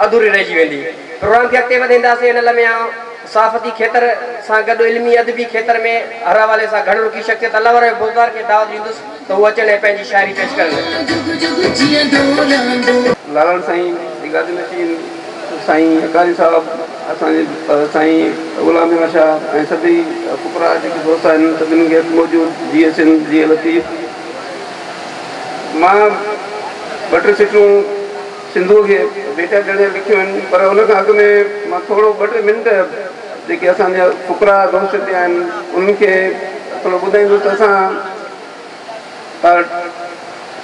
اڌوري رهجي ويندي. پروگرام کي اڳتي وڌائينداسين. هن لمحي آئون صحافتي کيتر سان گڏ علمي ادبي کيتر ۾ هر حوالي سان گهڻ رخي شخصيت الله واري بوزدار کي دعوت ڏيندس ته هو اچن ۽ پنهنجي شاعري پيش ڪن. لالڻ سائين جي گادي نشين سائين اڪاري صاحب، اسان جي سائين غلام جهان شاهه ۽ سڀئي فقراء جيڪي دوست آهن سڀني کي موجود جيئي سنڌ جيئي لطيف. مان ٻه ٽي سٽون سنڌوء کي ڀيٽا ڏيڻ لاء لکيون آهن پر ان کان اڳ ۾ مان ٿورو ٻه ٽي منٽ جيڪي اسان جا فقراء دوست هتي آهن انهن کي ٿورو ٻڌائيندس ته اسان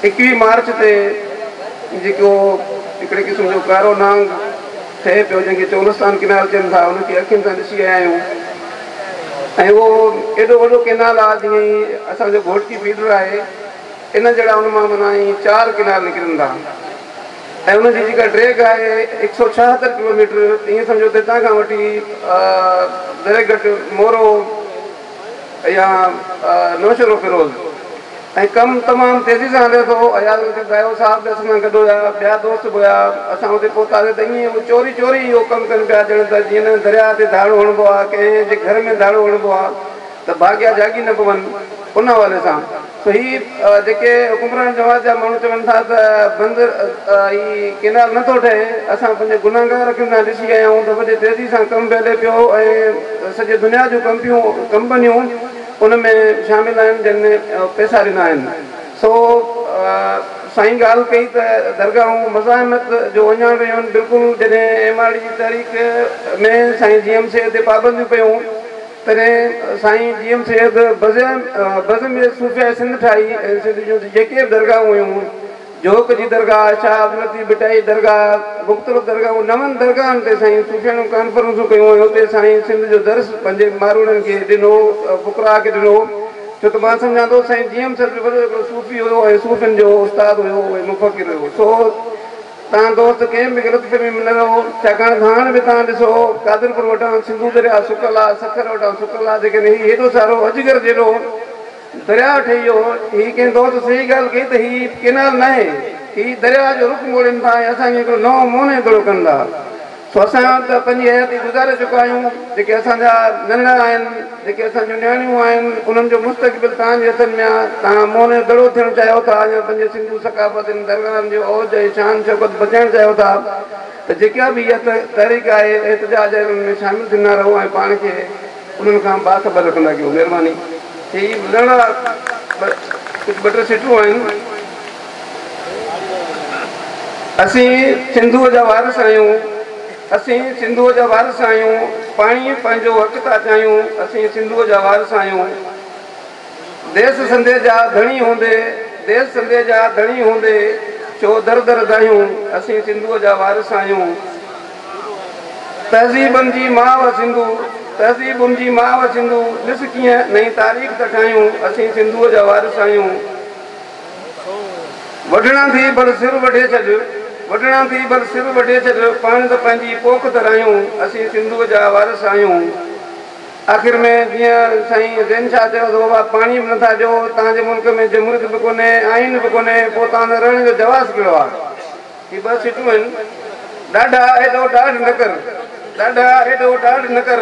21 مارچ تي جيڪو هڪڙي قسم جو ڪارو نانگ ٺهي پيو جنهن کي چولستان ڪينال چون ٿا ان کي اکين سان ڏسي آيا آهيون ۽ اهو ايڏو وڏو ڪينال آهي جيئن هي اسان جو گهوٽڪي فيڊر آهي ان جهڙا ان مان معنيٰ ائين چار ڪينال نڪرن ٿا ۽ ان جي جيڪا ڊيگهه آهي 176 ڪلوميٽر ائين سمجهو ته هتان کان وٺي ذري گهٽ مورو يا نوشهروفيروز ۽ ڪم تمام تيزي سان هلي ٿو. اياز لطيف دايو صاحب به اسان سان گڏ هيا، ٻيا دوست به هيا. اسان اتي پهتاسين ته ائين هو چوري چوري اهو ڪم ڪن پيا ڄڻ ته جيئن نه درياهه تي ڌاڙو هڻبو آهي، ڪنهن جي گهر ۾ ڌاڙو هڻبو آهي ته ڀاڳيا جاڳي نه پون ان حوالي سان. سو هي جيڪي حڪمران جماعت جا ماڻهو چون ٿا ته بند هي ڪينال نه ٿو ٺهي، اسان پنهنجي گنهگار اکين سان ڏسي آيا آهيون ته وڏي تيزي سان ڪم به هلي پيو ۽ سڄي دنيا جون ڪمپنيون ان ۾ شامل آهن جن پئسا ڏنا آهن. سو سائين ڳالهه ڪئي ته درگاهون مزاحمت جو اهڃاڻ رهيون آهن. بلڪل جڏهن ايم آر ڊي جي تحريڪ ۾ سائين جي ايم سيد تي پابنديون پيون تڏهن سائين جي ايم سيد بزم صوفياء سنڌ ٺاهي ۽ سنڌ جون جيڪي به درگاهون هيون جهوڪ جي درگاهه، شاهه عبداللطيف ڀٽائي درگاهه، مختلف درگاهون نون درگاهن تي سائين صوفياڻيون ڪانفرنسون ڪيون ۽ اتي سائين سنڌ جو درس پنهنجي ماروئڙن کي ڏنو، فقراء کي ڏنو، ڇو ته مان سمجهان ٿو سائين جي ايم سيد به وڏو هڪڙو صوفي هيو ۽ صوفين جو استاد هيو ۽ مفڪر هيو سو توهان دوست ڪنهن به غلط فهمي ۾ نه رهو ڇاڪاڻ ته هاڻ به توهان ڏسو قادرپور وٽان سنڌو درياء سڪل آ، سکر وٽان سڪل آ، جيڪڏهن هي هيڏو سارو اجگر جيڏو درياء ٺهي ويو. هي ڪنهن دوست صحيح ڳالهه ڪئي ته هي ڪينال ناهي، هي درياء جو رخ موڙين ٿا ۽ اسان کي هڪڙو نئون موهن جو دڙو ڪن ٿا. سو اسان ته پنهنجي حياتي گذاري چڪا آهيون، جيڪي اسان جا ننڍڙا آهن، جيڪي اسان جون نياڻيون آهن، انهن جو مستقبل توهان جي هٿن ۾ آهي. توهان موهن جو دڙو ٿيڻ چاهيو ٿا يا پنهنجي سنڌو ثقافت ۽ درگاهن جو اوج ۽ شان شوڪت بچائڻ چاهيو ٿا ته جيڪا به اها تحريڪ آهي، احتجاج آهي، انهن ۾ شامل ٿيندا رهو ۽ پاڻ کي انهن کان باخبر رکندا ڪيو. مهرباني. هي لڙا ڪجهه ٻه ٽي سٽون آهن. اسين سنڌوء جا وارث آهيون، اسين سنڌوء جا وارث آهيون، پاڻي پنهنجو حق ٿا چاهيون، اسين سنڌوء جا وارث آهيون. ديس سندي جا ڌڻي هوندي، ديس سندي جا ڌڻي هوندي، ڇو در در دانهيون، اسين سنڌوء جا وارث آهيون. تهذيبن جي ماء سنڌو، تهذيبن جي ماء سنڌو، ڏس ڪيئن نئين تاريخ ٿا ٺاهيون، اسين سنڌوء جا وارث آهيون. وڍڻا ٿي ڀل سر وڍي ڇڏ، وڍڻا ٿي ڀل سر وڍي ڇڏ، پاڻ ته پنهنجي پوک ته راهيون، اسين سنڌوء جا وارث آهيون. آخر ۾ جيئن سائين زين شاهه چيو ته بابا پاڻي به نٿا ڏيو، توهان جي ملڪ ۾ جمهوريت به ڪونهي، آئين به ڪونهي، پوء توهان سان رهڻ جو جواز ڪهڙو آهي؟ هي ٻه سٽون آهن. ڏاڍا ايڏو ڏاڍ نه ڪر، ڏاڍا ايڏو ڏاڍ نه ڪر،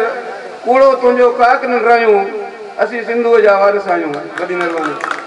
ڪوڙو تنهنجو ڪاڪ نه ڊاهيون، اسين سنڌوء جا وارث آهيون. وڏي مهرباني.